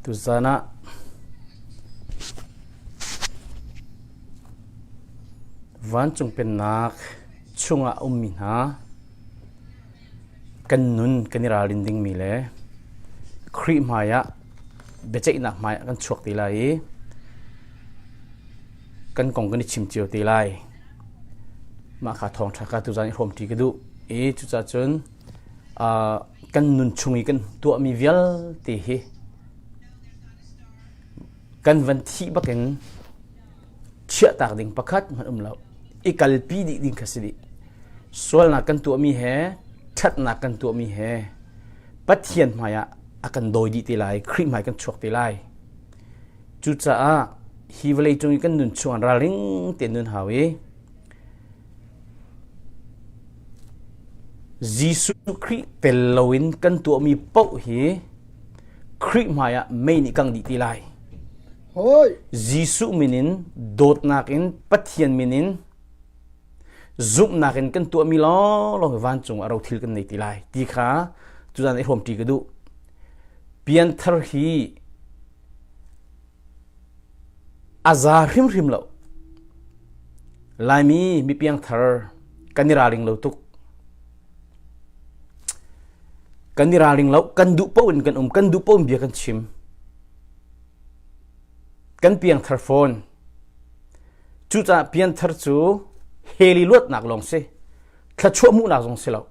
Tuzaan ah vancung pennak chungah a ummi hna kan nun kan i ralrin dingmi le Khrih hmaiah biaceihnak hmaiah kan chuak te lai i kan kong kan i chim cio te lai. Mah kha thawngṭha kha tuzaan i hrawmṭi ka duh i cucaah cun kan nun chung i kan tuahmi vialte hi kan van thih bakin chiahtak ding pakhat hmanh um lo i kalpi dih ding kha si dih sualnak kan tuahmi he ṭhatnak kan tuahmi he Pathian hmaiah a kan dawi dih te lai Khrih hmai kan chuak te lai cucaah hi vawlei cung i kan nun chung ralring tein nun hau i Jesuh Khrih tel loin kan tuahmi paoh hi Khrih hmaiah mei nih kang dih ti lai. Hoi. Jesuh min in dawtnak in Pathian min in zumhnak in kan tuahmi lawnglawng hi vancung ah rothil kan nei ti lai ti kha tuzan i hrawmṭi ka duh. Pianthar hi A za hrimhrim lo. Laimi mipiangthar kan i ralring lo tuk. Kan i ralring lo. Kan duh paoh in kan um. Kan duh paoh in bia kan chim. Kan piangthar fawn. Cucaah pianthar cu heli luatnak lawng si. Thluachuah hmuhnak zong si lo.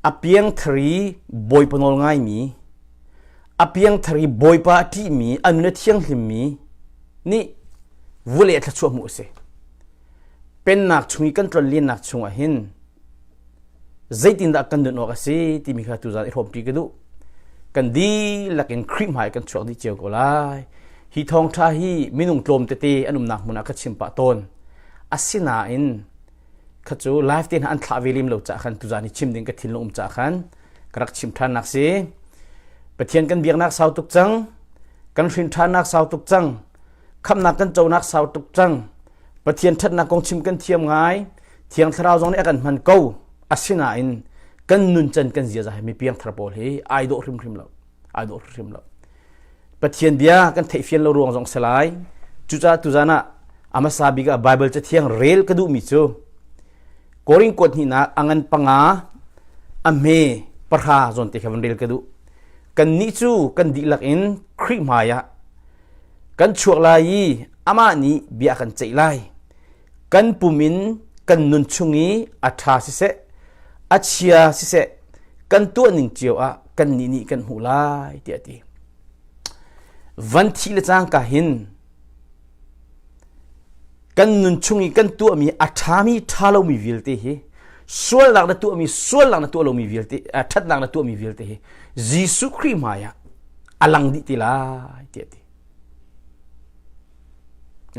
A piangthar i Bawipa nawl ngaimi, a piangthar i Bawipa a ṭihmi, a nun a thianghlimmi nih vulei a thluachuah hmuh a si. Pennak chung i kan tlonlennak chungah hin zeitindah kan nun awk a si timi kha tuzaan i hrawmpi ka duh. Kan dihlak in Khrih hmai kan chuak dih cio ko lai. Hi thawngṭha hi minung tlawm tete an umnak hmun ah ka chim pah tawn. Asinain kha cu live te hna an thlah ve lem lo caah khan tuzaan hi chim ding ka thinlung um caah khan ka rak chim ṭhannak si. Pathian kan biaknak sau tuk cang, kan hrin ṭhannak sau tuk cang, khamnak kan conak sau tuk cang. Pathian ṭhatnak kong chim kan thiam ngai, Thiang Thlarau zong nih a kan hman ko. Asinain kan nuncan kan ziaza hi mi piangthar pawl hi ai dawh hrimhrim lo. Ai dawh hrimhrim lo. Pathian bia kan theihfian lo ruang zong si lai. Cucaah tuzaan ah a hmasa bik ah Baibal Cathiang rel ka duhmi cu Korin kuat hnihnak a ngan panga a hme pahra zawn te kha van rel ka duh. Kannih cu kan dihlak in Khrih hmai ah kan chuak lai i amah nih bia a kan ceih lai. Kan pum in kan nun chung i a ṭha siseh, a chia siseh, kan tuah ning cio ah kannih nih kan hmuh lai tiah a ti. Van thih le cangka hin kan nun chung i kan tuahmi a ṭhami ṭha lomi vialte hi sualnak na tuahmi sualnak na tuah lomi vialte ṭhatnak na tuahmi vialte hi Jesuh Khrih hmai ah a lang dih ti lai tiah a ti.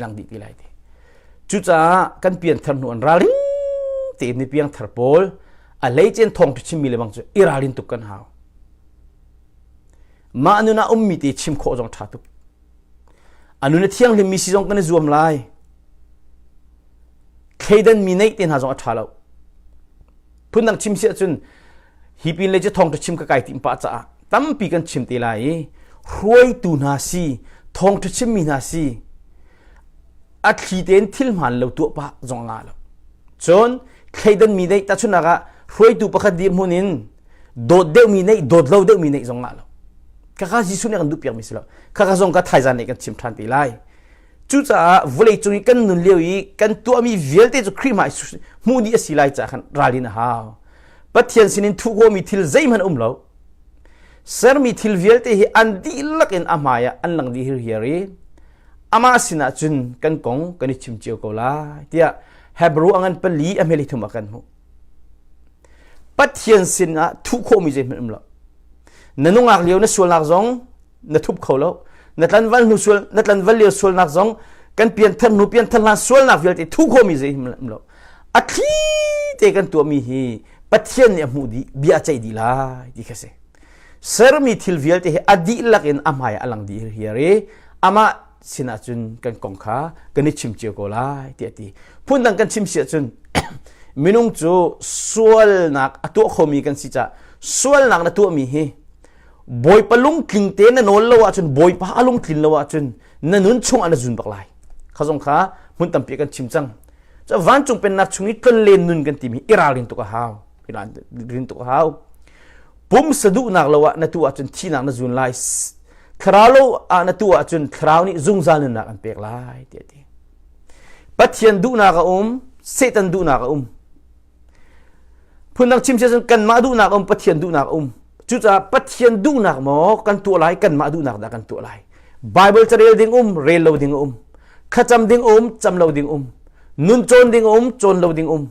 Lang dih ti lai ti. Cucaah kan pianthar hnu an ralring tein mi piangthar pawl a hleicen thawngṭha chimmi le bang cu i ralrin tuk kan hau. Mah nun ah ummi te chim khawh zong ṭha tuk. A nun a thianghlimmi si zong kan i zuam lai. Thleidan mi neih te hna zong a ṭha lo. Phundang chim si ahcun hi pin le cu thawngṭha chim ka kai tim pah caah tampi kan chim te lai i hruaitu hna si thawngṭha chimmi hna si a thli tein thil hmaan lo tuah pah zong a ngah lo. Cun thleidan mi neih tahchunhnak ah hruaitu pakhat dirhmun in dawt deuhmi neih dawt lo deuhmi neih zong ngah lo. Khakha Jesuh nih a kan duhpiakmi si lo. Khakha zong ka thaizan nih kan chim ṭhan te lai. Cucaah vawleicung i kan nun lio i kan tuahmi vialte cu Khrih hmai hmuh dih a si lai caah khan ralrin a hau. Pathian sinin thuh khawhmi thil zeihmanh a um lo. Sermi thil vialte hi an dihlak in a hmai ah an lang dih hirhiar i amah sinah cun kan kong kan i chim cio ko lai tiah Hebrew a ngan pali a hmeli thum ah kan hmuh. Pathian sinah thuh khawhmi zeihmanh um lo. Na nungak lio na sualnak zong na thup kho lo na tlanval hnu sual na tlanval lio sualnak zong kan pianthar hnu pianthar hlan sualnak vialte thu khomi zei him lo a thli te kan tuahmi hi Pathian nih a hmuh dih bia a ceih dih lai ti kha si sermi thil vialte hi a dihlak in a hmai a lang dih hiar i amah sinah cun kan kong kha kan i chim cio ko lai tiah ti phundang kan chim si ahcun minung cu sualnak a tuah khomi kan si caah sualnak na tuahmi hi. Bawipa lungtling te na nawl lo ahcun Bawipa a lungtlin lo ahcun na nun chungah na zun bak lai. Kha zong kha hmun tampi kan chim cang. Cu vancung pennak chung i tlonlen nun kan timi i ralrin tuk a hau. I ralrin tuk a hau. Pumsa duhnak lo ah na tu ahcun thihnak na zun lai. Thlarau lo ah na tu ahcun thlarau nih zungzal nunnak an pek lai tiah ti. Pathian duhnak a um, Satan duhnak a um. Phundang chim cun kanmah duhnak um, Pathian duhnak um. Cucaah Pathian duhnak maw kan tuah lai, kanmah duhnak dah kan tuah lai. Bible carel ding um, rel lo ding um. Thlacam ding um, cam lo ding um. Nun cawn ding um, cawn lo ding um.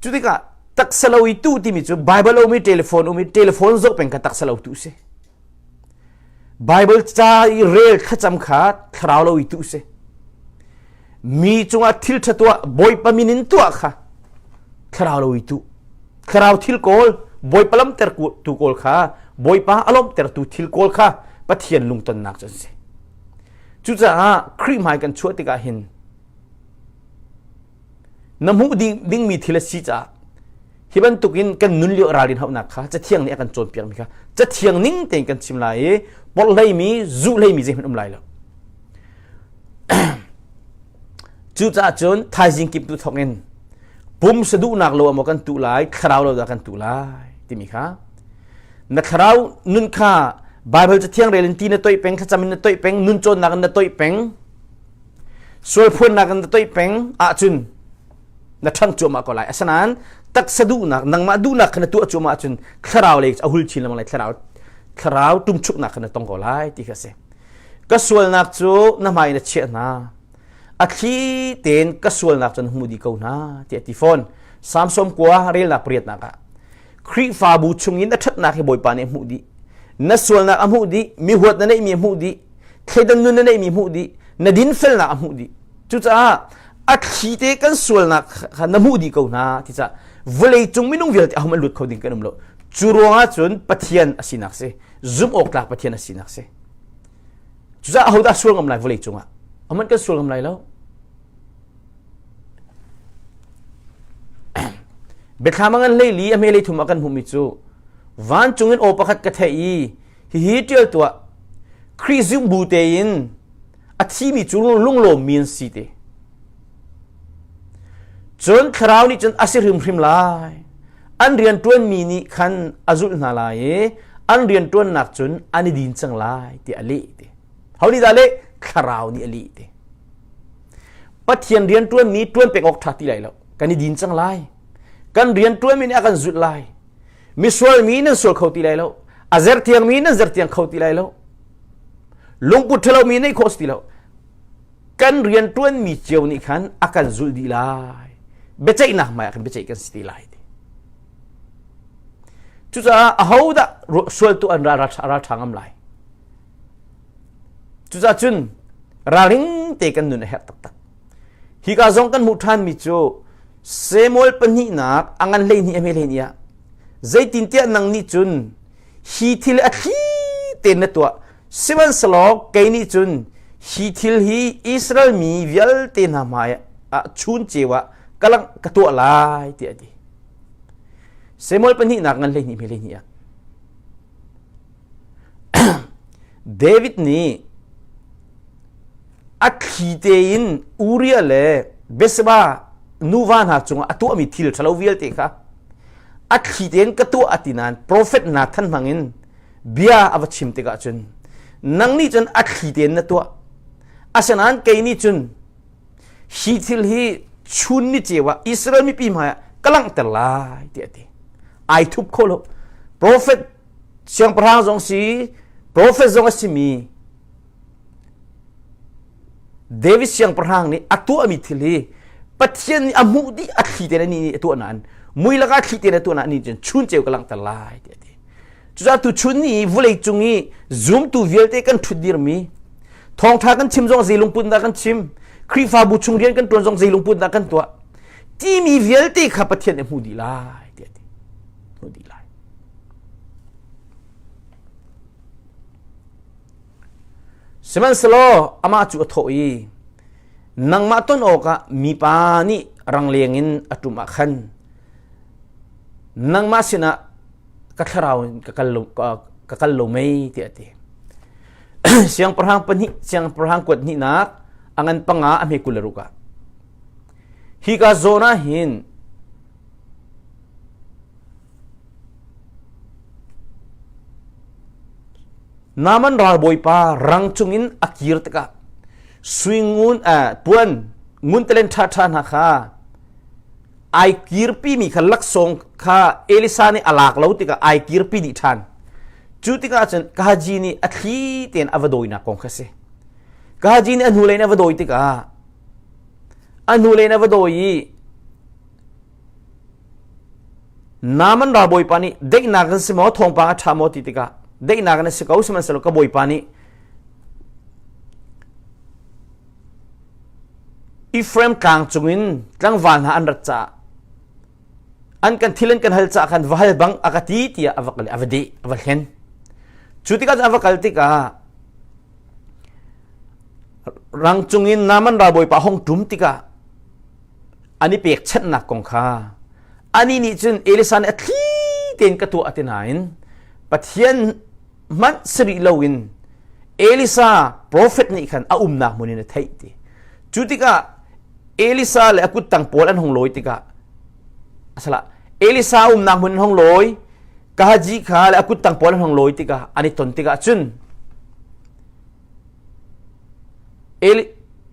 Cu tikah taksa lo i tu timi cu Bible um i telephone um i telephone zoh peng kha taksa lo tu si. Bible ca i rel thlacam kha thlarau lo i tu si. Mi cungah thil ṭha tuah Bawipa min in tuah kha thlarau lo i tu. Thlarau thil kawl Bawipa lamter tu kawl kha Bawipa a lawmhtertu thil kawl kha Pathian lungtonnak cu an si. Cucaah Khrih hmai kan chuah tikah hin na hmuh ding, dingmi thil a si caah hi bantukin kan nun lio ralrin hauhnak kha cathiang nih a kan cawnpiakmi kha cathiang ning tein kan chim lai i porhleimi zuhleimi zeihmanh um lai lo cucaah cun thaizing kip tu thawk in pum saduhnak lo maw kan tuh lai thlarau lo dah kan tuh lai timi kha na thlarau nun kha Bible cathiang rel in ti na toih peng thlacam in na toih peng nun cawnnak in na toih peng Sual phuannak in na toih peng ahcun na ṭhang cuahmah ko lai. Asinain taksa duhnak, nangmah duhnak kha na tuah cuahmah ahcun thlarau lei a hul chin lengmang lai. Thlarau thlarau ṭumchuknak kha na tong ko lai ti kha a si. Ka sualnak cu na hmai na chiah hna. A thli tein ka sualnak cu na hmu dih ko hna tiah a ti fawn. Samson kua relnak pariatnak ah Khrihfabu chungin a ṭhatnak hi Bawipa nih a hmuh dih. Na sualnak a hmuh dih, mi huat na neihmi a hmuh dih, thleidan nun na neihmi hmuh dih na dinfelnak a hmuh dih cucaah a thli te kan sualnak kha na hmuh dih ko hna ti caah vawlei cung minung vialte ahum an lut kho ding kan um lo cu ruangah cun Pathian a sinak si zumh awk tlak Pathian a sinak si cucaah ahodah sual ngam lai vawlei cungah aman kan sual ngam lai lo Biathlam a ngan hleili a hme lei thum ah kan hmuhmi cu vancung in aw pakhat ka theih i hihi ṭial tuah Khrih zumh bu tein a thimi cu lunglawmmi an si te. Cun thlarau nih cun a si hrimhrim lai. An rianṭuanmi nih khan a zulh hna lai i an rianṭuannak cun an i din cang lai tiah a leh te. Ho nih dah leh? Thlarau nih a leh te. Pathian rianṭuanmi ṭuan pek awk ṭha ti lai lo. Kan i din cang lai. Kan rianṭuanmi nih a kan zulh lai. Misual mi nan sual kho ti lai lo. A zertiang mi nan zertiang kho ti lai lo. Lungput ṭhalo mi neih khawh si ti lo. Kan rianṭuanmi cio nih khan a kan zulh dih lai. Biaceihnak hmai ah khan biaceih kan si ti lai. Cucaah ahodah sualtu an ral ṭha ngam lai. Cucaah cun ralring te kan nun a herh taktak. Hika zong kan hmuh ṭhanmi cu Samuel pahnihnak a ngan 12 a hme 12 ah zeitintiah nang nih cun hi thil a thli tein na tuah sihmanhsehlaw kei nih cun hi thil hi Israel mi vialte hna hmai ah chun ceu ah ka lang ka tuah lai tiah a ti. Samuel pahnihnak ngan 12 hme 12 ah David nih a thli tein Uriah le Bathsheba nuva hna cungah a tuahmi thil ṭhalo vialte kha a thli tein ka tuah a ti nain profet Nathan hmangin bia a va chim tikah cun nang nih cun a thli tein na tuah asinain kei nih cun hi thil hi chun ni ceu ah Israel mipi hmaiah ka langhter lai tiah a ti ai thup kho lo profet siangpahrang zong si profet zong a simi David siangpahrang nih a tuahmi thil hi Pathian nih a hmuh dih a thli tein anih nih a tuah nain mui lakah thli tein a tuah nain anih cun chun ceu ka langhter lai tiah a ti. Cucaah tu chun ni vawlei cung i zumtu vialte kan ṭhut dirmi thawngṭha kan chim zong zei lungput dah kan chim Khrihfabu chung rian kan ṭuan zong zei lungput dah kan tuah timi vialte kha Pathian nih a hmuh dih lai tiah a ti. Hmuh dih lai. Sihmanhsehlaw amah cu a thawh i, Nangmah ton awkah mipa nih rangleng in a ṭum ah khan nangmah sinah ka thlarau in ka kal lo ka kal lo mei tiah a ti. Siangpahrang pahnih siangpahrang kuat hnihnak a ngan panga a hme 26 ah. Hika zawn ah hin Naaman ralbawipa rang cungin a kir tikah sui ngun eh, puan ngun talen ṭhaṭha hna kha ai kirpimi kha laksawng kha Elisa nih a lak lo tikah ai kirpi dih ṭhan. Cu tikah cun Kahaji nih a thli tein a va dawinak kong kha si. Kahaji nih a hnulei in a va dawi tikah a hnulei in a va dawi i Naaman ralbawipa nih daihnak an si maw thawngpang a ṭha maw ti tikah daihnak an si ko sihmanhsehlaw ka bawipa nih Ephraim tlang cungin tlangval hna an rat caah an kan thil an kan hal caah khan va hal bang a ka ti tiah a va kal a va deh a va hlen cu tikah a va kal tikah rang cungin Naaman ralbawipa hong ṭum tikah an i pekchanhnak kong kha anih nih cun Elisa nih a thli tein ka tuah a ti nain Pathian hmanh si rih loin Elisa profet nih khan a umnak hmun in a theih ti cu tikah Elisa le a kuttang pawl an hung lawi tikah asala Elisa umnak hmun in hung lawi Kahaji kha le a kuttang pawl an hung lawi tikah an i ton tikah cun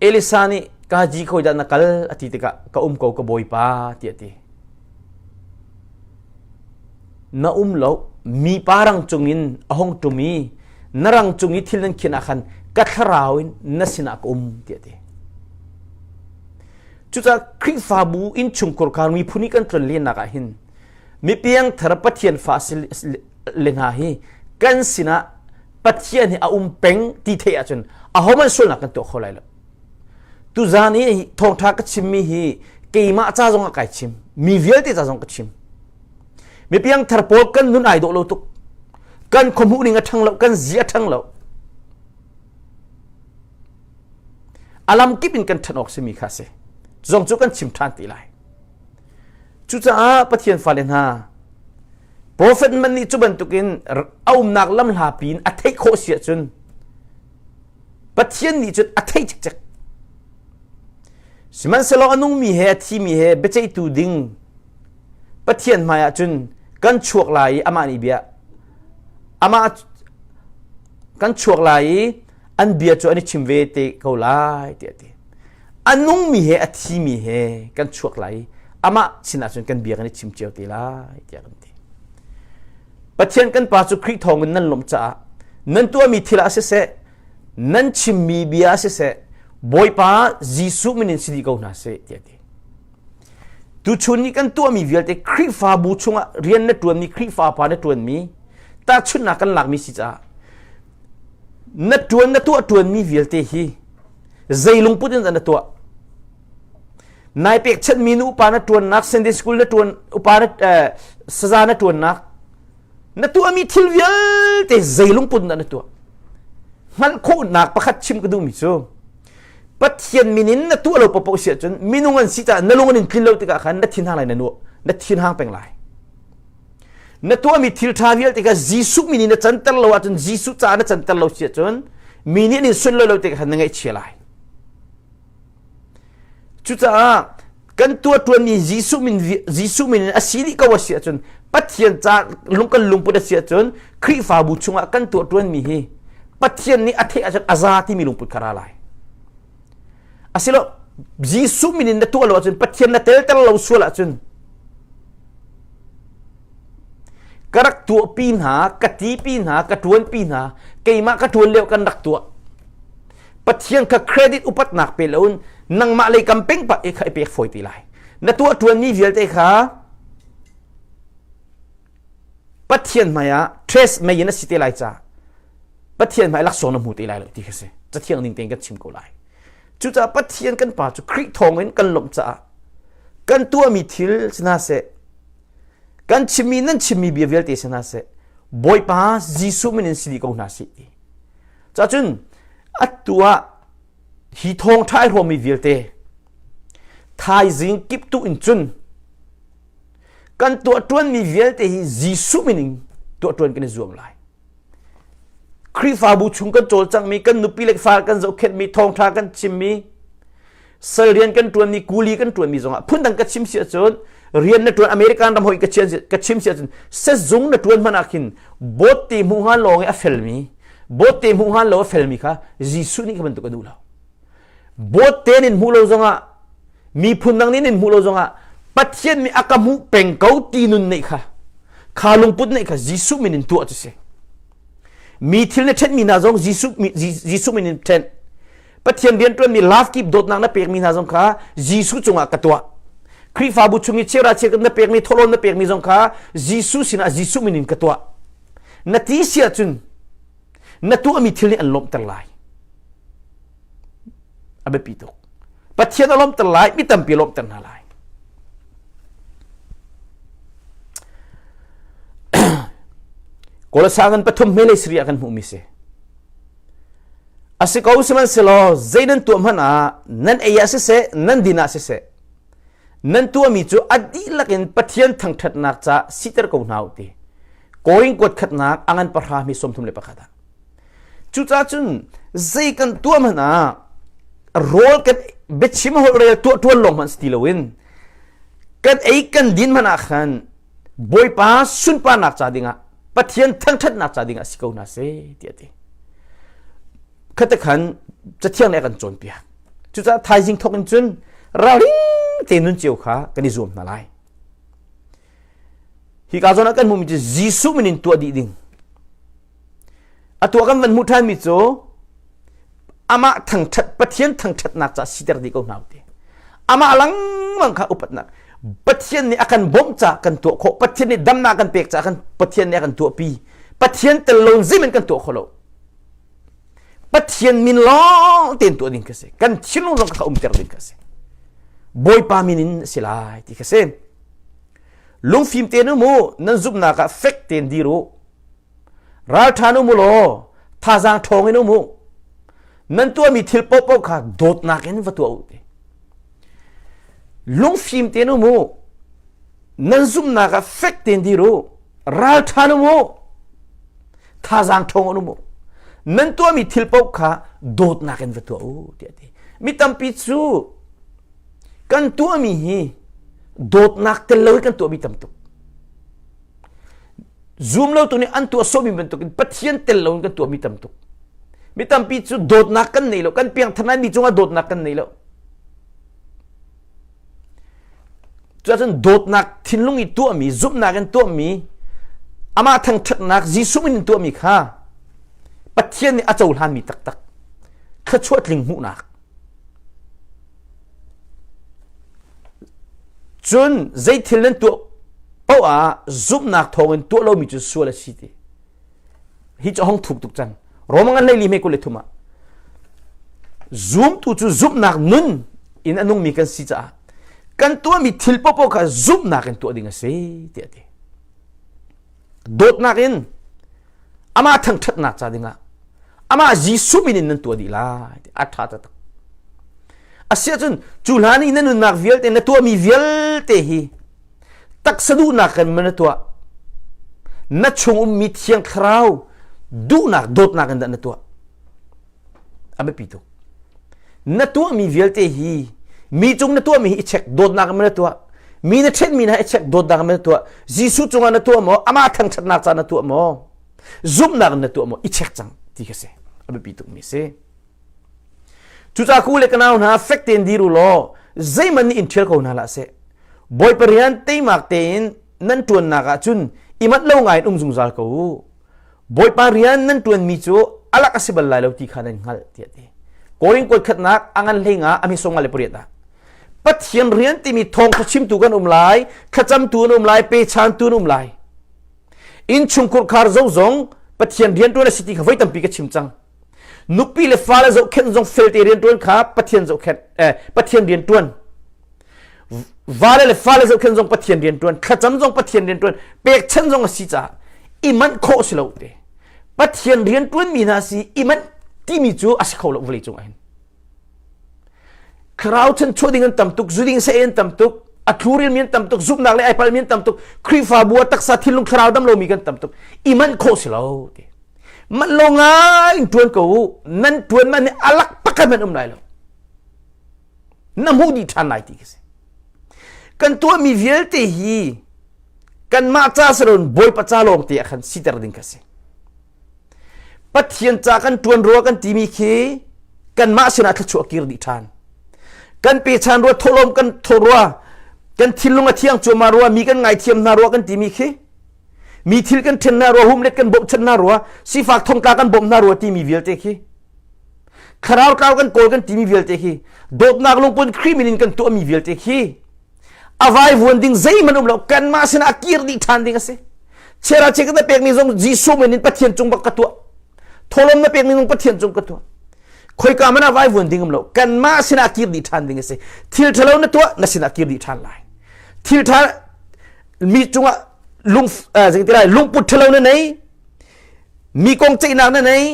Elisa nih ka ji khawi dah na kal a ti tikah ka um ko ka bawipa tiah a ti. Na um lo mi pa rang cungin a hong ṭum i na rang cung i thil nan khin ah khan ka thlarau in na sinah ka um tiah a ti. Cucaah Khrihfabu innchungkhur kha miphun i kan tlon lennak ah hin mipiang thar Pathian fa si le hna hi kan sinah Pathian hi a um peng ti theih ahcun ahohmanh sualnak kan tuah kho lai lo. Tuzaan i thawngṭha ka chimmi hi keimah ca zong ah kai chim, mi vialte ca zong ka chim. Mi piangthar pawl kan nun ai dawh lo tuk. Kan khuahmuh ning a ṭhang lo, kan zi a ṭhang lo. A lam kip in kan ṭhan awk simi kha si. Zong cu kan chim ṭhan ti lai. Cucaah Pathian fale hna, Profet man nih cu bantukin a umnak lamhlapi in a theih khawh si ahcun Pathian nih cun a theih cikcek. Sihmanhsehlaw a nungmi he a thimi he biaceihtu ding Pathian hmai ah cun kan chuak lai i amah nih bia amah kan chuak lai i an bia cu an i chim ve te ko lai tiah a ti. A nungmi he a thimi he kan chuak lai i amah sinah cun kan bia kan i chim cio te lai tiah kan ti. Pathian kan Pa cu Khrih thawngin nan lawmh caah nan tuahmi thil ah siseh nan chimmi bia ah siseh Bawipa Jesuh min in si dih ko hna seh tiah a ti. Tuchun ni kan tuahmi vialte Khrihfabu chungah rian na ṭuanmi Khrihfa pa na ṭuanmi tahchunhnak kan lakmi si caah na ṭuan na tuah ṭuanmi vialte hi zei lungput in dah na tuah nai pekchanhmi nu upa na ṭuannak Sunday school na ṭuan upa na saza na ṭuannak na tuahmi thil vialte zei lungput in dah na tuah hngalh khawhnak pakhat chim ka duhmi cu Pathian min in na tuah lo paoh si ahcun minung an si caah na lung an in tlin lo tikah khan na thinhang lai na nuah na thinhang peng lai Na tuahmi thil ṭha vialte kha Jesuh min in na canter lo ahcun Jesuh caah na canter lo si ahcun mi nih an in sunlawi lo tikah khan na ngaihchia lai. Cucaah kan tuah ṭuanmi Jesuh min Jesuh min in a si dih ko a si ahcun Pathian ca lung kan lungput a si ahcun Khrihfabu chungah kan tuah ṭuanmi hi Pathian nih a theih ahcun a za timi lungput kha ra lai. Asilo Jesuh min in na tuah lo ahcun Pathian na telter lo sual ahcun ka rak tuahpi hna ka tipi hna ka ṭuanpi hna keimah ka ṭuan lio kan rak tuah Pathian kha credit upatnak pe loin nangmah lei kam peng pa kha i pek fawi ti lai na tuah ṭuanmi vialte kha Pathian hmai ah trace mei in a si te lai ca Pathian hmai laksawng na hmu te lai lo ti kha si cathiang ning tein kan chim ko lai cucaah Pathian kan pa cu Khrih thawngin kan lawmh caah kan tuahmi thil si hna seh kan chimmi nan chimmi bia vialte si hna seh Bawipa Jesuh min in si dih ko hna sih ti cacun atu ah hi thawngṭha ai hrawmmi vialte thaizing kip tu in cun kan tuah ṭuanmi vialte hi Jesuh min in. Tuah ṭuan kan i zuam lai. Khrihfabu chung kan cawlcanghmi, kan nupi le fa kan zohkhenhmi, thawngṭha kan chimmi, sal rian kan ṭuanmi, kuli kan ṭuanmi zongah phundang ka chim si ahcun rian na ṭuan American ram hoi ka chim si ahcun sezung na ṭuan hmanh ah khin bawtte hmuh hnga lawng i a felmi, bawtte hmuh hnga lo a felmi kha Jesuh nih kha bantuk a duh lo. Bawtte nin hmuh lo zongah miphun dang nih nin hmuh lo zongah Pathian nih a ka hmuh peng ko ti nun neih kha kha lungput neih kha Jesuh min in tuah cu si. Mi thil na ṭhenhmi hna zong Jesuh, Jesuh min in ṭhenh. Pathian rianṭuanmi love keep dawtnak na pekmi hna zong kha Jesuh cungah ka tuah. Khrihfabu chung i cheuhra cheuhkhat na pekmi thawhlawn na pekmi zong kha Jesuh sinah Jesuh min in ka tuah. Na ti si ahcun na tuahmi thil nih an lawmhter lai. A biapi tuk. Pathian a lawmhter lai, mi tampi a lawmhter hna lai. Kawlasa ngan pathum hme le Syria kan hmuhmi si. A si ko sihmanhsehlaw zei nan tuah hmanh ah nan ei ah siseh, nan din ah siseh, nan tuahmi cu a dihlak in Pathian thangṭhatnak ca siter ko hna u ti. Korin kuat khatnak a ngan pahra mi 31 ah. Cucaah cun zei kan tuah hmanh ah rawl kan biachim holh rel tuah ṭuan lawng hmanh si ti loin kan ei kan din hmanh ah khan Bawipa sunparnak ca dingah Pathian thangṭhatnak ca dingah si ko hna seh tiah a ti. Khate khan Cathiang nih a kan cawnpiak. Cucaah thaizing thawk in cun ralring te nun cio kha kan i zuam hna lai. Hika zawn ah kan hmuhmi cu Jesuh min in tuah dih ding. Atu ah kan van hmuh ṭhanmi cu amah thangṭhat Pathian thangṭhatnak ca siter dih ko hna u ti. Amah lengmang kha upatnak. Pathian nih a kan bawmh ca kan tuah khawh. Pathian nih damnak kan pek ca kan Pathian nih a kan tuahpi. Pathian tel lo zeihmanh kan tuah kho lo. Pathian min lawng tein tuah ding kha si. Kan thinlung zong kha umter ding kha si. Bawipa min in a si lai ti kha si. Lungfim tein um u, nan zumhnak ah fek tein dir u. Ralṭhan um u law thazaang ṭhawng in um u. Nan tuahmi thil paohpaoh kha dawtnak in va tuah u ti. Lungfim tein um u. Nan zumhnak ah fek tein dir u. Ralṭhan um u. Thazaang ṭhawng in um u. Nan tuahmi thil paoh kha dawtnak in va tuah u tiah a ti. Mi tampi cu kan tuahmi hi dawtnak tel lo in kan tuahmi tam tuk. Zumlotu nih an tuah sawhmi bantukin Pathian tel loin kan tuahmi tam tuk. Mi tampi cu dawtnak kan nei lo, kan piangthar nain mi cungah dawtnak kan nei lo. Cuahcun dawtnak thinlung i tuahmi, zumhnak in tuahmi, amah thangṭhatnak Jesuh min in tuahmi kha Pathian nih a cohlanmi taktak thluachuah tling hmuhnak Cun zeithil nan tuah paoh ah zumhnak thawngin tuah lomi cu sual a si ti. Hi cu hong thuk tuk cang. Roma ngan leili me 23 ah zumtu cu zumhnak nun in a nungmi kan si caah kan tuahmi thil paohpaoh kha zumhnak in tuah ding a si tiah a ti. Dawtnak in amah thangṭhatnak ca dingah amah Jesuh min in nan tuah dih lai a ṭha taktak. Asiahcun cu hlan i na nunnak vialte na tuahmi vialte hi taksa duhnak in na tuah na chung ummi thiang thlarau duhnak dawtnak in dah na tuah a biapi tuk na tuahmi vialte hi mi cung na tuahmi hi i check dawtnak in na tuah mi na ṭhenmi hna i check dawtnak in na tuah Jesuh cungah na tuah maw amah thangṭhatnak ca na tuah maw zumhnak in na tuah maw i check cang ti kha si a biapi tukmi si cucaah ku le ka nau hna fek tein dir u law zeihmanh nih in ṭhial ko hna hlah seh Bawipa rian teimak tein nan ṭuannak ah cun i manh lo ngai in um zungzal ko u Bawipa rian nan ṭuanmi cu alak a si bal lai lo ti kha nan hngalh tiah a ti. Korin kuat khatnak a ngan hlei nga a mi sawm nga le pariat ah Pathian rian timi thawngṭha chimtu kan um lai, thlacamtu an um lai, pechantu an um lai. Innchungkhur khar zo zong Pathian rian ṭuan a si ti kha voi tampi ka chim cang. Nupi le fale zohkhenh zong felte rian ṭuan kha Pathian zohkhenh eh, Pathian rian ṭuan. Vale le fale zohkhenh zong Pathian rian ṭuan, thlacam zong Pathian rian ṭuan, pekchanh zong a si caah i manh khawh si lo te. Pathian rian ṭuanmi hna si i manh timi cu a si kho lo vawlei cung ah hin. Thlarau chan chuah ding an tam tuk, zu ding se an tam tuk. A tluril mi an tam tuk, zumhnak le ai palmi an tam tuk, Khrihfabu ah taksa thinlung thlarau dam lomi kan tam tuk. I manh khawh si lo ti. Manh lo ngai in ṭuan ko u. Nan ṭuan man nih a lak pakhat hmanh um lai lo. Na hmuh dih ṭhan lai ti khi si. Kan tuahmi vialte hi kanmah ca si loin Bawipa ca lawng te ah khan siter ding kha si. Pathian ca kan ṭuan rua kan timi khi kanmah sinah thluachuah kir dih ṭhan. Kan pechan rua thawhlawm kan thawh rua kan thinlung a thiang cuahmah rua mi kan ngaithiam hna rua kan timi khi mi thil kan ṭhen hna rua humlet kan bawmhchanh hna rua sifak thongtla kan bawmh hna rua timi vialte khi thlarau tlau kan kawl kan timi vialte khi dawtnak lungput Khrih min in kan tuahmi vialte khi a vaivuan ding zeihmanh um lo kanmah sinah a kir dih ṭhan ding a si chiara che na pekmi zong Jesuh min in Pathian cung bak ka tuah tholom na pekmi zong Pathian cung ka tuah khoika man ah vaivuan ding um lo kanmah sinah a kir dih ṭhan ding a si thil ṭhalo na tuah na sinah kir dih ṭhan lai thil ṭha mi cungah lung uh, lai lungput ṭhalo na nei mi kong ceihnak na nei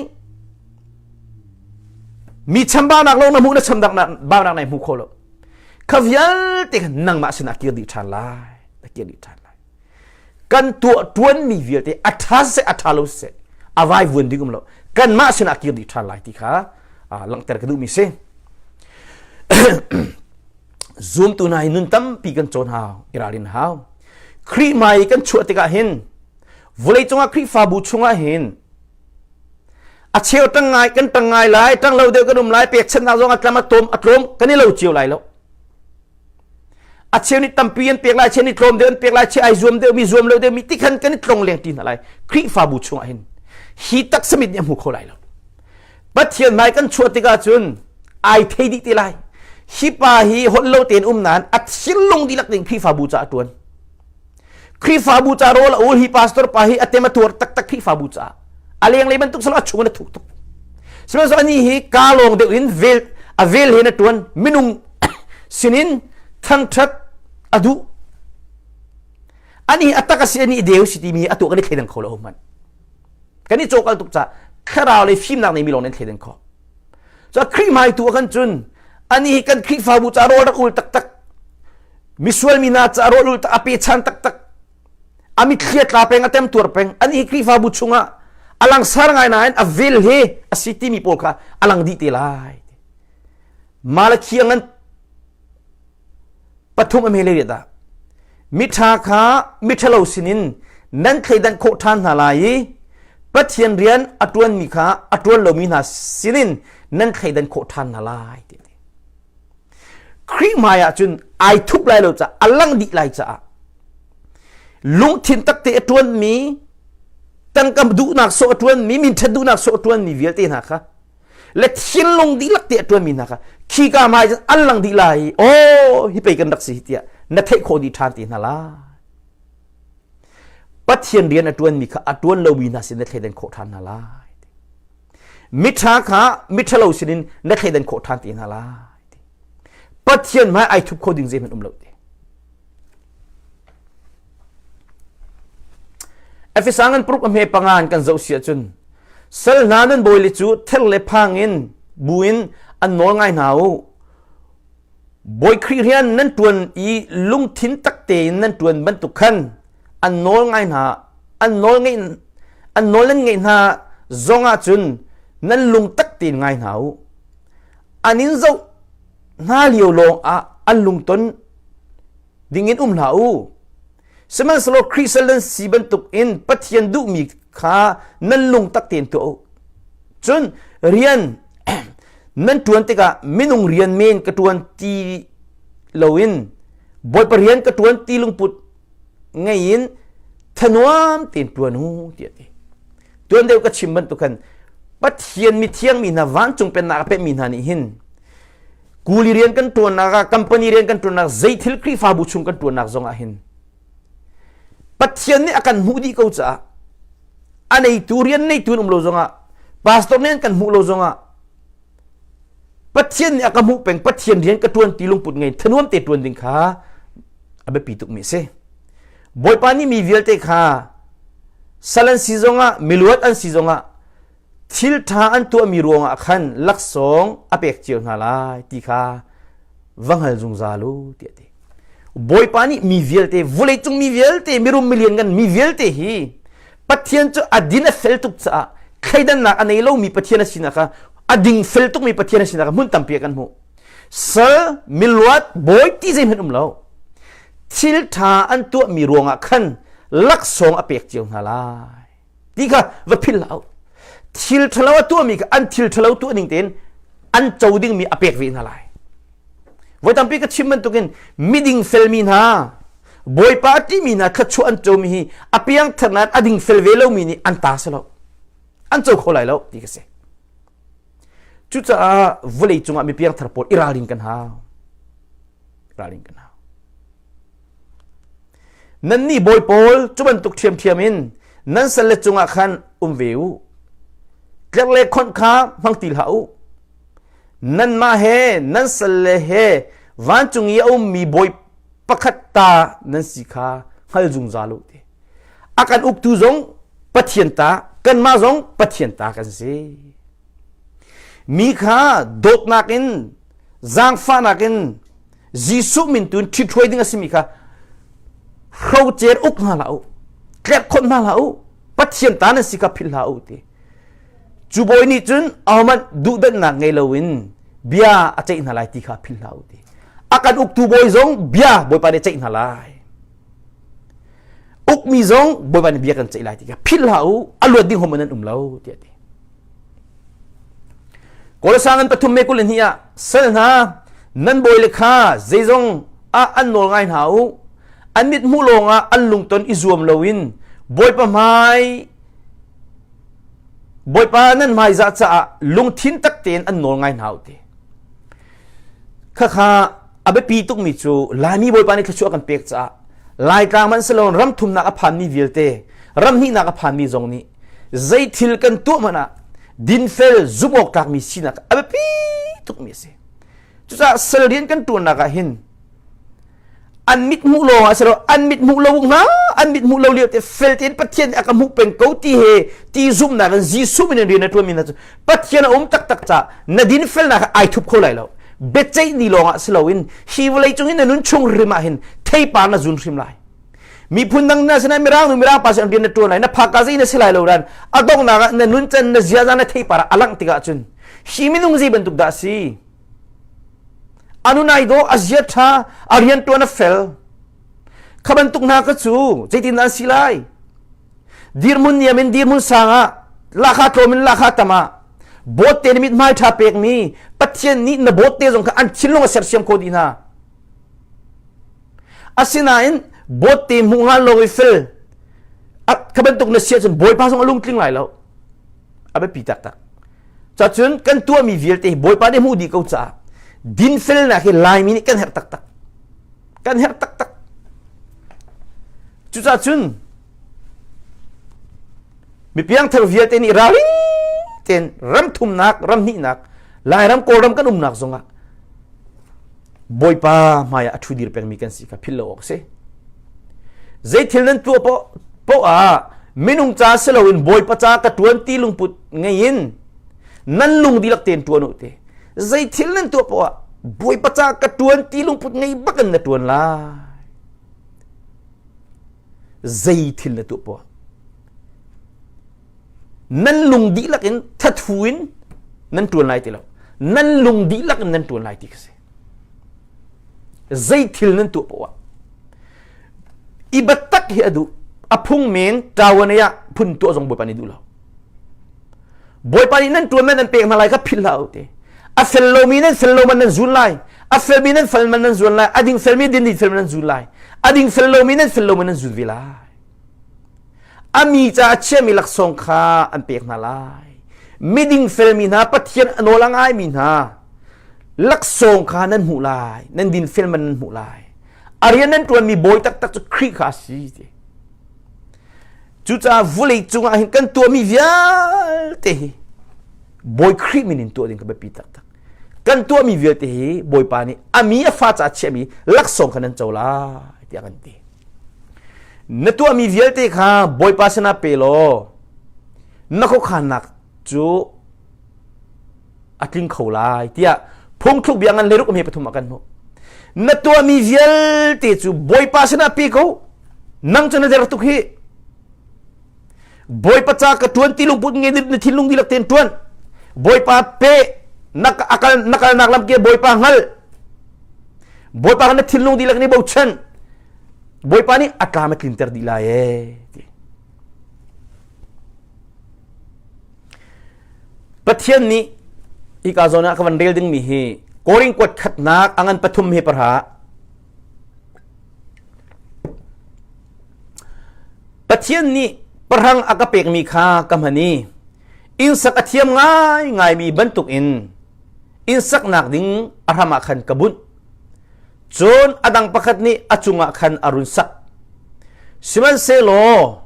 mi chambaunak lawng na hmuh na chambaunak nai hmu kho lo Kha vialte kha nangmah sinah kir dih ṭhan lai. Na kir dih ṭhan lai. Kan tuah ṭuanmi vialte a ṭha siseh a ṭha lo siseh a vaivuan ding um lo. Kanmah sinah kir dih ṭhan lai ti kha langhter ka duhmi si. Zumtu hna hi nun tampi kan cawn hau, i ralrin hau. Khrih hmai kan chuah tikah hin vawleicung ah Khrihfabu chungah hin A cheu ṭang ngai kan ṭang ngai lai, ṭang lo deuh kan um lai, pekchanhnak zong a tlam a tlawm a tlawm kan i lo cio lai lo. A cheu nih tampi an pek lai, cheu nih tlawm deuh an pek lai, cheu ai zuam deuh mi zuam lo deuh mi ti khan kan i tlong leng ti hna lai. Khrihfabu chungah hin hi taksa mit nih a hmu kho lai lo. Pathian hmai kan chuah tikah cun ai thei dih te lai. Hi pa hi holh lo tein um nain a thinlung dihlak ding Khrihfabu caah a ṭuan. Khrihfabu ca rawl a ul hi pastor pa hi a tem a tuar taktak Khrihfabu caah a lenglei bantuk salo a chung in a thuk tuk sihmanhsehlaw ani hi ka lawng deuh in vel a vel he na tuan minung sinin thangthat a duh ani a tak a si ani deu si timi a tuah kan i thleidan kho lo hmanh kan i cawkal tuk ca thlarau le fimnak nei mi lawng nan thleidan kho so Khrih hmai tu ah kan cun ani hi kan Khrihfabu ca rawl rak ul taktak misual mi hna ca rawl ul a pechan taktak a mitthli a tla peng a temtuar peng ani hi Khrihfabu chungah a langsar ngai nain a vel he a si timi pawl kha a lang dih te lai Malakhi a ngan pathum a mele dah miṭha kha miṭhalo sinin nan thleidan khawh ṭhan hna lai i Pathian rian a ṭuanmi kha a ṭuan lomi hna sinin nan thleidan khawh ṭhan hna lai ti Khrih hmai ah cun ai thup lai lo caah a lang dih lai caah lungthin takte a ṭuanmi tangka duhnak sawh a ṭuanmi minṭhat duhnak sawh a ṭuanmi vialte hna kha le thinlung dihlak te a ṭuanmi hna kha khika hmai cun an lang dih lai aw hi pei kan rak si tiah na theih khawh dih ṭhan te hna lai Pathian rian a ṭuanmi kha a ṭuan lomi hna sin na thleidan khawh ṭhan hna lai miṭha kha miṭhalo sinin na thleidan khawh ṭhan te hna lai Pathian hmai ai thup kho ding zeihmanh um lo ti Efesa ngan paruk a hme panga in kan zoh si ahcun sal hna nan bawile cu ther le phang in buin an nawl ngai hna u Bawi Khrih rian nan ṭuan i lungthin tak tein nan ṭuan bantuk khan an nawl ngai hna an nawl ngeih an nawl nan ngeih hna zong ah cun nan lung tak tein ngai hna u an in zoh hna lio lawng ah an lungton dingin um hlah u. Sihmanhsehlaw Khrih sal nan si bantuk in Pathian duhmi kha nan lungtak tein tuah u. Cun rian nan ṭuan tikah minung rian men ka ṭuan ti loin Bawipa rian ka ṭuan ti lungput ngei in thanuam tein ṭuan u tiah ti. Tuan deuh ka chim bantuk khan Pathian mithiang mi hna vancung pennak a pehmi hna nih hin kuli rian kan ṭuannak ah company rian kan ṭuannak zeithil Khrihfabu chung kan ṭuannak zong ah hin Pathian nih a kan hmuh dih ko caah a neitu rian neitu in um lo zongah pastor nih an kan hmuh lo zongah Pathian nih a ka hmuh peng Pathian rian ka ṭuan ti lungput ngei thanuam te ṭuan ding kha a biapi tukmi a si Bawipa nih mi vialte kha sal an si zongah miluat an si zongah thil ṭha an tuahmi ruangah khan laksawng a pek cio hna lai ti kha va hngal zungzal u tiah a ti. Bawipa nih mi vialte, vawleicung mi vialte, mirum milian ngan mi vialte hi Pathian cu a din a fel tuk caah thleidannak a nei lomi Pathian a sinak kha a ding fel tukmi Pathian a sinak kha hmun tampi ah kan hmuh. Sal, miluat, bawi ti zeihmanh um lo. Thil ṭha an tuahmi ruangah khan laksawng a pek cio hna lai. Ti kha va philh hlah u. Thil ṭhalo a tuahmi kha an thil ṭhalo tuah ning tein an co dingmi a pek ve hna lai. Voi tampi ka chim bantukin miding felmi hna Bawipa a ṭihmi hna thluachuah an comi hi a piangthar nain a dingfel ve lomi nih an ta si lo. An co kho lai lo ti ka si. Cucaah vawlei cungah mi piangthar pawl i ralrin kan hau. Ralrin kan hau. Nannih bawi pawl cu bantuk ṭhiamṭhiam in nan salle cungah khan um ve u. Tlerh le khonh kha hmang ti hlah u. Nanmah he nan salle he vancung i a ummi bawi pakhat ta nan si kha hngal zungzal u ti. A kan uktu zong Pathian ta, kanmah zong Pathian ta kan si. Mi kha dawtnak in, zaangfahnak in Jesuh min tu in ṭhithruai ding a simi kha hrocer uk hna hlah u, tlerhkhonh hna hlah u, Pathian ta nan si kha philh hlah u ti. Cu bawi nih cun ahohmanh duhdanhnak ngei loin bia a ceih hna lai ti kha philh hlah u ti. A kan uktu bawi zong bia Bawipa nih ceih hna lai. Ukmi zong Bawipa nih bia kan ceih lai ti kha philh hlah u, a luat ding hom nan um lo tiah ti. Kawlsang an pathum me 22 ah sal hna nan bawi le kha zeizong ah an nawl ngai hna u an mit hmuh lawng ah an lungton i zuam loin Bawipa hmai Bawipa nan hmaizah caah lungthin tak tein an nawl ngai hna u ti. Khakha a biapi tukmi cu Laimi Bawipa nih thluachuah kan pek caah Laitlang man si loin ram thumnak a phanmi vialte ram hnihnak a phanmi zong nih zei thil kan tuah hmanh ah dinfel zumh awk tlakmi sinak a biapi tukmi a si. Cucaah sal rian kan ṭuannak ah hin an mit hmuh lawng ah si lo an mit hmuh lo hna an mit hmuh lo lio te fel tein Pathian nih a ka hmuh peng ko ti he ti zumhnak in Jesuh min in rian a ṭuanmi hna cu Pathian a um taktak caah na dinfelnak ai thup kho lai lo biaceih ni lawng ah si loin hi vawlei cung in na nun chung hrim ah hin theipar na zun hrim lai miphun dang na sinah mirang nu mirang pa sin rian na ṭuan lai na phaka zei na si lai lo ran a donghnak ah na nun can na ziaza na theipar ah a langh tikah cun hi minung zei bantuk dah a si A nun ai dawh, a zia ṭha, a rianṭuan a fel. Kha bantuk hna ka cu zeitin an si lai? Dirhmun niam in dirhmun sang ah, lahkhah tlawm in lahkhah tam ah, bawtte nih mithmai ṭha pekmi Pathian nih na bawtte zong kha an thinlung a sersiam kho dih hna. Asinain bawtte hmuh hngal lo i fel kha bantuk na si ahcun Bawipa zong a lungtling lai lo. A biapi taktak. Cacun kan tuahmi vialte hi Bawipa nih hmuh dih ko caah dinfelnak hi Laimi nih kan herh taktak. Kan herh taktak. Cucaah cun mi piangthar vialte nih ralring tein ram thumnak, ram hnihnak, Lairam Kawlram kan umnak zongah Bawipa hmaiah a ṭhu dir pengmi kan si kha philh lo awk a si. Zeithil nan tuah poah ah minung ca si loin Bawipa ca ka ṭuan ti lungput ngei in nan lung dihlak tein ṭuan u te. Zeithil nan tuah poah ah Bawipa ca ka ṭuan ti lungput ngei bakin na ṭuan lai. Zeithil na tuah poah nan lung dihlak in thathu in nan ṭuan lai ti lo nan lung dihlak in nan ṭuan lai ti ka si zei thil nan tuah poah i biatak hi a duh a phung men ṭawan ah phun tuah zong bawipa nih duh lo bawipa nih nan ṭuan man nan pek hna lai kha philh hlah u ti a fel lomi nan fel lo man nan zun lai a felmi nan fel man nan zun lai a ding felmi din ding fel man nan zun lai a ding fel lomi nan fel lo man nan zun ve lai A mi ca a chiami laksawng kha an pek hna lai. Miding felmi hna Pathian a nawl a ngaimi hna laksawng kha nan hmuh lai. Nan dinfel man nan hmuh lai. A rian nan ṭuanmi bawi taktak cu Khrih kha a si ti. Cucaah vulei cungah hin kan tuahmi vialte hi Bawi Khrih min in tuah ding kha biapi taktak. Kan tuahmi vialte hi Bawipa nih a mi a fa caah chiahmi laksawng kha nan co lai tiah kan ti. Na tuahmi vialte kha Bawipa sinah pe law na khuakhannak cu a tling kho lai tiah phungthluk bia ngan hleiruk hme pathum ah kan hmuh. Na tuahmi vialte cu Bawipa sinah pe ko. Nang cu na der tuk hi. Bawipa ca ka ṭuan ti lungput nge na thinlung dihlak tein ṭuan. Bawipa pe na akal na kalnak lam ke Bawipa hngal. Bawipa na thinlung dihlak nih bochan. Bawipa nih a tlam a tlinter dih lai ee. Pathian nih hika zawn ah ka van rel dingmi hi Korin kuat khatnak a ngan pathum he parha Pathian nih pahrang a ka pekmi kha ka hman i innsak a thiam ngaingaimi bantukin innsaknak ding a hram ah khan ka bunh. Cun a dang pakhat nih a cungah khan a run sak. Sihmanhsehlaw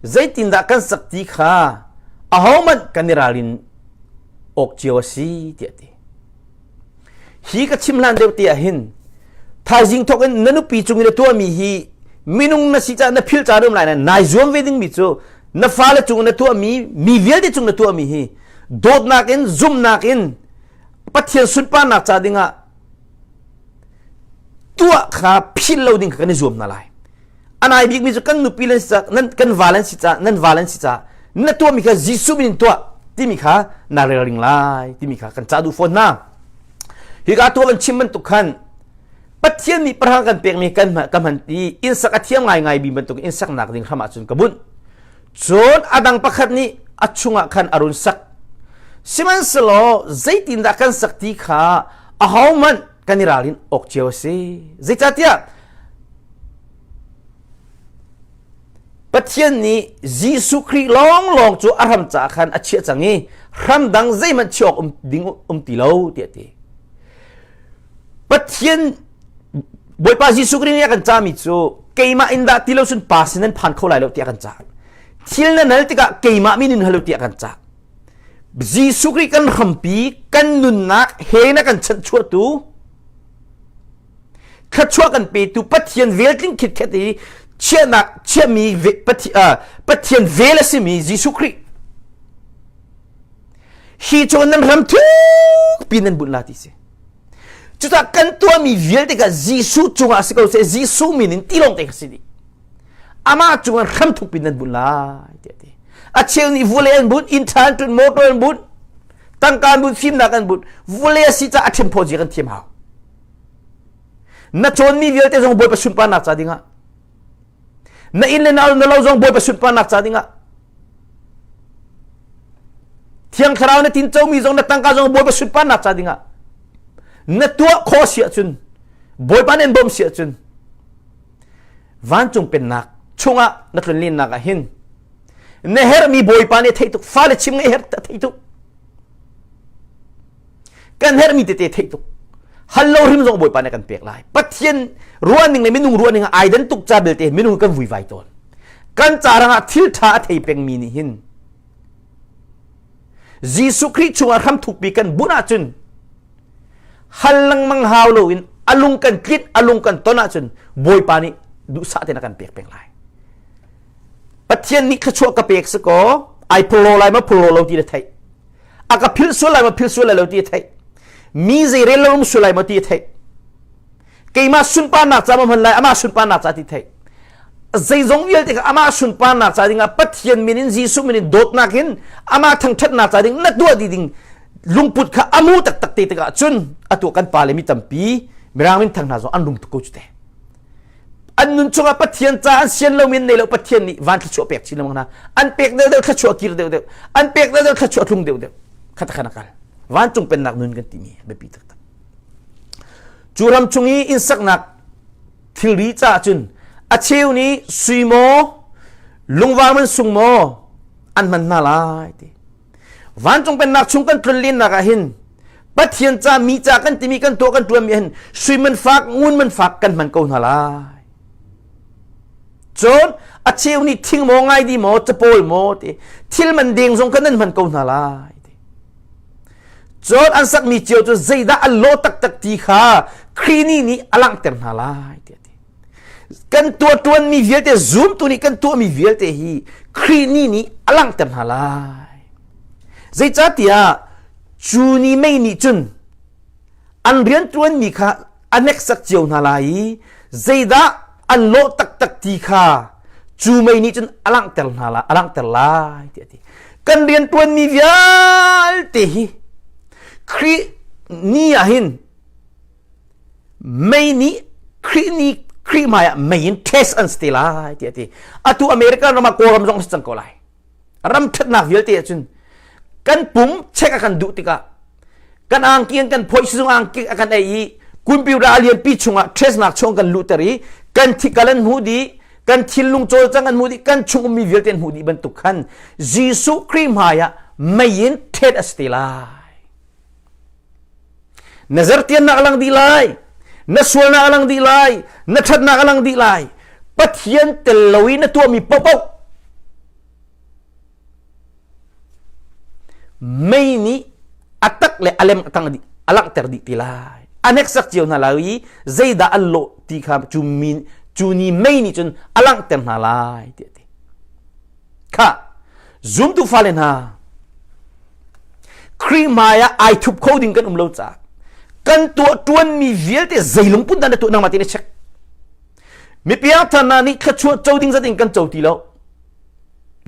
zeitindah kan sak ti kha ahohmanh kan i ralrin awk cio a si tiah a ti. Hi ka chim hlan deuh te ah hin thaizing thawk in na nupi cung i na tuahmi hi minung na si caah na philh caan um lai na nai zuam ve dingmi cu na fale cung na tuahmi mi vialte cung na tuahmi hi dawtnak in zumhnak in Pathian sunparnak ca dingah tuah kha philh lo ding kha kan i zuam hna lai. A nai bikmi cu kan nupi le si nan kan val an si ca nan val an si ca na tuahmi kha Jesuh min in tuah timi kha na rel ring lai timi kha kan ca duh fawn hna. Hika tuah kan chim bantuk khan Pathian nih parhang kan pekmi kan ka hman i innsak a thiam ngaingai mi bantuk in saknak ding hram ahcun ka bunh. Cun a dang pakhat nih a chungah khan a run sak. Sihmanhsehlaw zeitindah kan sak ti kha ahohmanh kan i ralrin awk cio a si. Zeicahtiah Pathian nih Jesuh Khrih lawnglawng cu a hram caah khan a chiah cang i hram dang zeihmanh chiah awk um ding um ti lo tiah a ti. Pathian Bawipa Jesuh Khrih nih a kan cahmi cu keimah in dah ti lo cun Pa sin nan phan kho lai lo tiah a kan cah. Thil nan hal tikah keimah min in hal u tiah a kan cah. Jesuh Khrih kan hrampi, kan nunnak he na kan chanhchuahtu, thluachuah kan petu Pathian vel tling khitkhet i chiahnak chiahmi Pathian vel a simi Jesuh Khrih hi cu nan ram thukpi nan bunh la ti si. Cucaah kan tuahmi vialte kha Jesuh cungah si ko seh Jesuh min in ti lawng te kha si dih. Amah cungah hram thukpi nan bunh lai tiah ti. A cheu nih vawlei an bunh, inn ṭha an ṭun, motor an bunh, tangka an bunh, fimnak an bunh. Vawlei a si caah a ṭhimphaw zia kan thiam hau. Na cawnmi vialte zong Bawipa sunparnak ca dingah na inn le na lo zong Bawipa sunparnak ca dingah Thiang Thlarau na tincomi zong na tangka zong Bawipa sunparnak ca dingah na tuah khawh si ahcun Bawipa nih an bawmh si ahcun vancung pennak chungah na tlunlennak ah hin na herhmi Bawipa nih theih tuk fale chim ngai herh theih tuk kan herhmi tete theih tuk hal lo hrim zong Bawipa nih kan pek lai Pathian ruahning le minung ruahning ai dan tuk ca belte minung kan vuivai tawn kan ca rangah thil ṭha a thei pengmi nih hin Jesuh Khrih chungah hram thukpi kan bunh ahcun hal lengmang hau loin a lung kan tlinh a lung kan ton ahcun Bawipa nih duhsah tein a kan pek peng lai Pathian nih thluachuah ka pek si kaw ai phurlo lai ma phurlo lo ti na theih a ka philh sual lai ma philh sual lai lo ti a theih mi zei rel lo um sual lai ma ti a theih keimah sunparnak ca ma hman lai amah sunparnak ca ti theih zeizong vialte kha amah sunparnak ca dingah Pathian min in Jesuh min in dawtnak in amah thangṭhatnak ca ding na tuah dih ding lungput kha amu taktak te tikah cun atu kan pa le mi tampi mirang min thang hna zong an rum tuk ko cu te an nun chungah Pathian ca an sian lo min nei lo Pathian nih van thluachuah pek chin lengmang hna an pek deuh deuh thluachuah kir deuh deuh an pek deuh deuh thluachuah tlung deuh deuh khat khan akal vancung pennak nun kan timi biapi taktak cu ram chung i inn saknak thilri caah cun a cheu nih sui maw lungvar man sung maw an hman hna lai ti vancung pennak chung kan tlunlennak ah hin Pathian ca mi ca kan timi kan tuah kan tuan mi hin sui man fak ngun man fak kan hman ko hna lai cun a cheu nih thing maw ngai di maw capawl maw ti thil man deng zong kan nan hman ko hna lai ti cun an sakmi cio cu zeidah an lawh taktak ti kha Krini nih a langhter hna lai ti ti kan tuah tuanmi vialte zumtu nih kan tuahmi vialte hi Krini nih a langhter hna lai zeicahtiah cu ni mei nih cun an rian tuanmi kha. a hneksak cio hna lai i zeidah an lawh taktak ti kha cu mei nih cun a langhter hna lai a langhter lai tiah a ti. Kan rianṭuanmi vialte hi Khrih ni ah hin mei nih Khrih ni Khrih hmai ah mei in test an si te lai tiah a ti. Atu America ram ah Kawlram zong a si cang ko lai. Ram ṭhatnak vialte ahcun kan pum check a kan duh tikah kan angki an kan phoih sizung angki a kan ei i computer a lianpi chungah test nak chung kan luhter i kan thikal an hmuh dih kan thinlung cawlcang an hmuh dih kan chung ummi vialte an hmuh dih bantuk khan Jesuh Khrih hmai ah mei in ṭhet a si te lai. Na zertiannak a lang dih lai. Na sualnak a lang dih lai. Na ṭhatnak a lang dih lai. Pathian tel lo i na tuahmi paohpaoh mei nih a tak le a lem a tang dih a langhter dih ti lai. A hneksak cio hna lai i zeidah an lawh ti kha cu mi cu ni mei nih cun a langhter hna lai tiah a ti. Kha zumtu fale hna Khrih hmai ah ai thup kho ding kan um lo caah kan tuah ṭuanmi vialte zei lungput dah na tuah nangmah tein i check. Mi piangthar hna nih thluachuah co ding zat in kan co ti lo.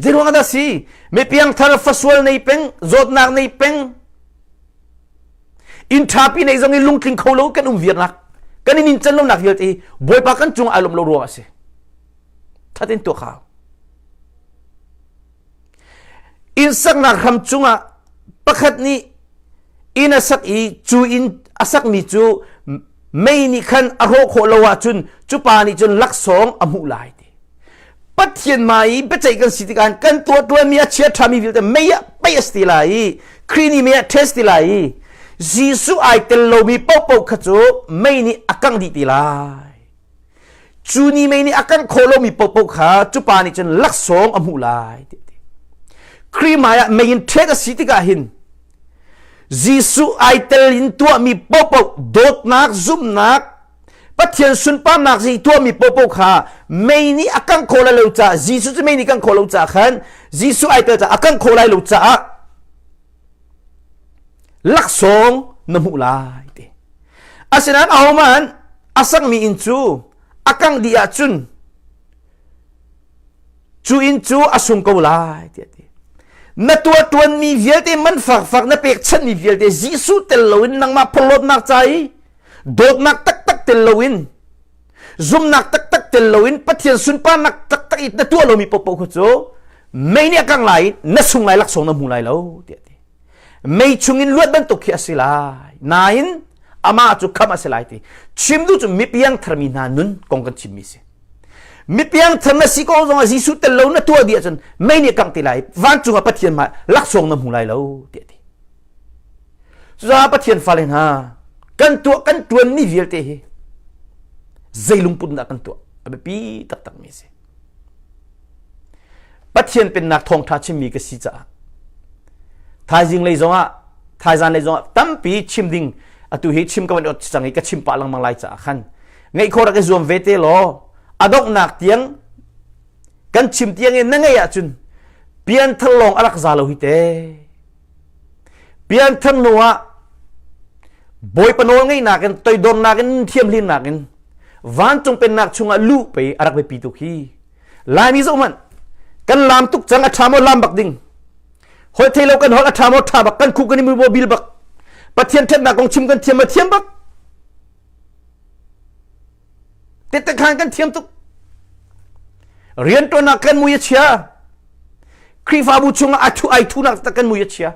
Zei ruang ah dah si? Mi piangthar fasual nei peng, zawtnak nei peng, inn ṭhapi nei zong i lungtling kho lo kan um viarnak, kan in can lonak vialte hi Bawipa kan cung ai lawm lo ruang a si. Thatin tuah khau. Inn saknak hram cungah pakhat nih inn a sak i cu inn a sakmi cu mei nih khan a hrawh khawh lo ahcun cu pa nih cun laksawng a hmuh lai ti. Pathian hmai i biaceih kan si tikah kan tuah ṭuanmi a chia ṭhami vialte mei ah pei a si ti lai i Khrih nih mei ah test ti lai i Jesuh ai tel lomi paohpaoh kha cu mei nih a kangh dih ti lai. Cu ni mei nih a kan khawh lomi paohpaoh kha cu pa nih cun laksawng a hmuh lai ti a ti. Khrih hmai ah mei in ṭhet a si tikah hin Jesuh ai tel in tuahmi paohpaoh dawtnak, zumhnak, Pathian sunparnak zi tuahmi paohpaoh kha mei nih a kangh khawh lai lo caah Jesuh cu mei nih kangh khawh lo caah khan Jesuh ai tel caah a kangh khawh lai lo caah laksawng na hmuh lai ti. Asinain ahohmanh a sakmi inn cu a kangh dih ahcun cu inn cu a sung ko lai tiah a ti. Na tuahṭuanmi vialte man fakfak na pekchanhmi vialte Jesuh tel loin nangmah phorhlawtnak ca i dawtnak taktak tel loin zumnak taktak tel loin Pathian sunparnak taktak i na tuah lomi paohpaoh kha cu mei nih a kang lai i na sung lai laksawng na hmu lai lo tiah a ti. Mei chungin luat bantuk khi a si lai. Nain amah cu khamh a si lai ti. Chim duh cu mipiang tharmi hna nun kong kan chimmi si. Mipiang thar na si ko zongah Jesuh tel lo na tuah dih ahcun mei nih kangh ti lai vancung ah Pathian hmai laksawng na hmu lai lo tiah ti. Cucaah Pathian fale hna kan tuah kan tuanmi vialte hi zei lungput dah kan tuah a biapi taktakmi a si. Pathian pennak thawngṭha chimmi ka si caah thaizing lei zongah thaizan lei zongah tampi chim ding atu hi chim ka van ot cang i ka chim pah lengmang lai caah khan ngeih khawh rak i zuam ve te law a donghnak tiang kan chim tiang in na ngeih ahcun pianthar lawng a rak za lo hi te pianthar hnu ah Bawipa nawl ngeihnak in toidornak in thiamhlimnak in vancung pennak chungah luh pei a rak biapi tuk hi Laimi zoh hmanh kan laam tuk cang a ṭha maw laam bak ding holh thei lo kan holh a ṭha maw ṭha bak kan khuh kan i mui maw bil bak Pathian ṭhatnak kong chim kan thiam ma thiam bak tette khan kan thiam tuk rianṭuannak kan mui a chia Khrihfabu chungah a thu ai thunak tak kan mui a chia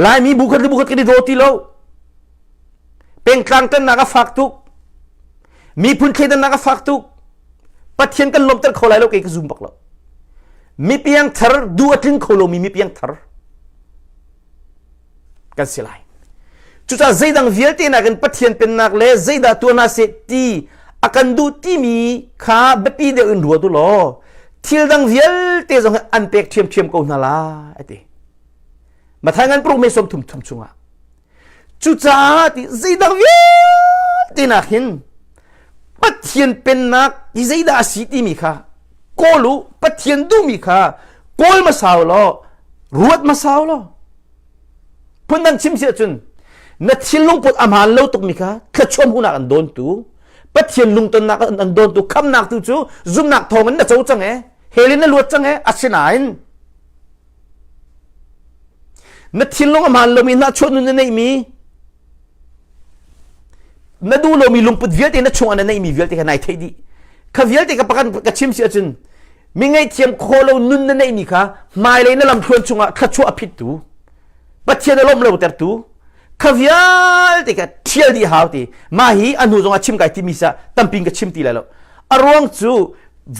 Laimi bu khat le bu khat kan i daw ti lo pengtlang ṭannak a fak tuk miphun thleidannak a fak tuk Pathian kan lawmhter kho lai lo kei ka zum bak lo mi piangthar duh a tling kho lomi mi piangthar kan si lai cucaah zeidang vialte nakin Pathian pennak le zeidah tuah hna seh ti a kan duh timi kha biapi deuh in ruat u law thil dang vialte zong an pek ṭhiamṭhiam ko hna lai a ti Matthai ngan paruk me sawm thum thum chungah Cucaah ti zeidang vialte nak hin Pathian pennak hi zeidah a si timi kha kawl u Pathian duhmi kha kawl hmasa u law ruat hmasa u law phundang chim si ahcun. Na thinlung put a hmaan lo tukmi kha thluachuah hmuhnak an dawntu, Pathian lungtonnak an dawntu khamnak tu cu zumhnak thawng in na co cang e, hell in na luat cang e, asinain na thinlung a hmaan lomi hnahchuah nun na neihmi na duh lomi lungput vialte na chungah na neihmi vialte kha nai theih dih kha vialte ka pakan ka chim si ahcun mi ngaihthiam khawh lo nun na neihmi kha hmailei na lamthluan chungah thluachuah a phittu Pathian a lawmh lo tertu kha vialte kha thial dih hau ti mah hi a hnu zongah chim kai timi sa tampi ka chim ti lai lo a ruang cu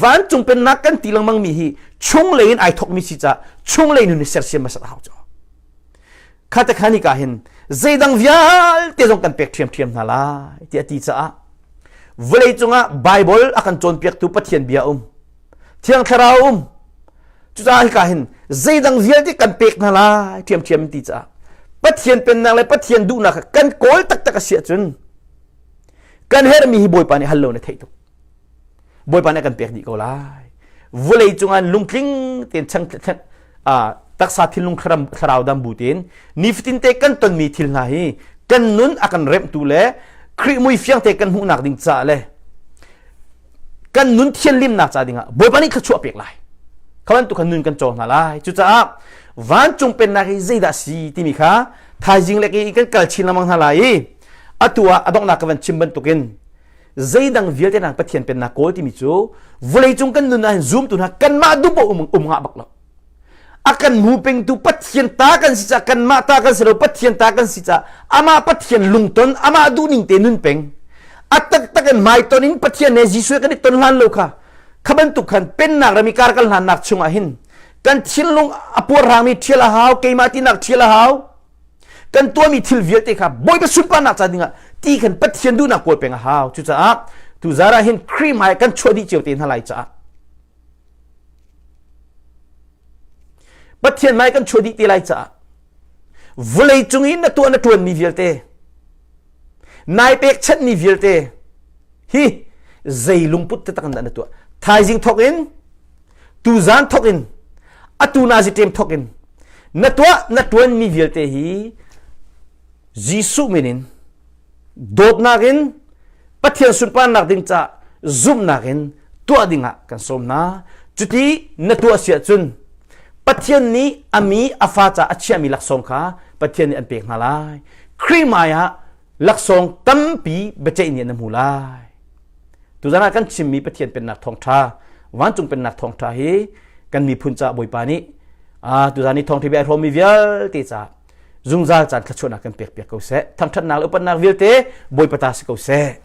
vancung pennak kan ti lengmang mi hi chunglei in ai thokmi si ca chunglei nun i sersiam hmasat a hau cu kha te kha ni ka hin zeidang vialte zong kan pek ṭhiamṭhiam hna lai ti a ti caah vawlei cungah Bible a kan cawnpiaktu Pathian bia um Thiang Thlarau um cucaah hika hin zeidang vialte kan pek hna lai ṭhiamṭhiam ti caah Pathian pennak le Pathian duhnak kha kan kawl taktak a si ahcun kan herhmi hi Bawipa nih hal lo na theih tuk Bawipa nih a kan pek dih ko lai. Vawlei cungah lungtling tein chang taksa thinlung thlarau dam bu tein nifatin te kan tonmi thil hna hi kan nun a kan remhtu le Khrih mui fiang te kan hmuhnak ding caah le kan nun thianlimnak ca dingah Bawipa nih thluachuah pek lai. Kha bantuk khan nun kan cawng hna lai. Cucaah vancung pennak hi zeidah si timi kha thaizing le kan kal chin lengmang hna lai i atu ah a donghnak ka van chim bantukin zeidang vialte nang Pathian pennak kawl timi cu vawleicung kan nun ah hin zumtu hna kanmah duh paoh um, um ngah bak lo a kan hmu pengtu Pathian ta kan si ca kanmah ta kan si lo Pathian ta kan si ca amah Pathian lungton amah duhning te nun peng a taktak in hmaiton in Pathian he Jesuh kan i ton hlan lo kha kha bantuk khan pennak rami kar kan hlannak chungah hin kan thinlung a puarhrangmi ṭhial a hau keimah tinak ṭhial a hau kan tuahmi thil vialte kha Bawipa sunparnak ca dingah ti khan Pathian duhnak kawl peng a hau cucaah tuzar ah hin Khrih hmai kan chuah dih cio te hna lai caah Pathian hmai kan chuah dih te lai caah vawlei cung i na tuah na ṭuanmi vialte nai pekchanhmi vialte hi zei lungput taktak in dah na tuah thaizing thawk in tuzan thawk in atu nazi ṭem thawk in na tuah na ṭuanmi vialte hi Jesuh min in dawtnak in Pathian sunparnak ding ca zumhnak in tuah dingah kan sawm hna cuti na tuah si ahcun Pathian nih a mi a fa ca a chiahmi laksawng kha Pathian nih an pek hna lai Khrih hmai ah laksawng tampi biaceih nih na hmu lai Tuzan ah kan chimmi Pathian Pennak thawngṭha, vancung Pennak thawngṭha hi kan miphun caah Bawipa nih tuzan i thawngṭha bia ai hrawmmi vialte caah zungzal caan thluachuahnak kan pek piak ko seh. Thangṭhatnak le upatnak vialte Bawipa ta si ko seh.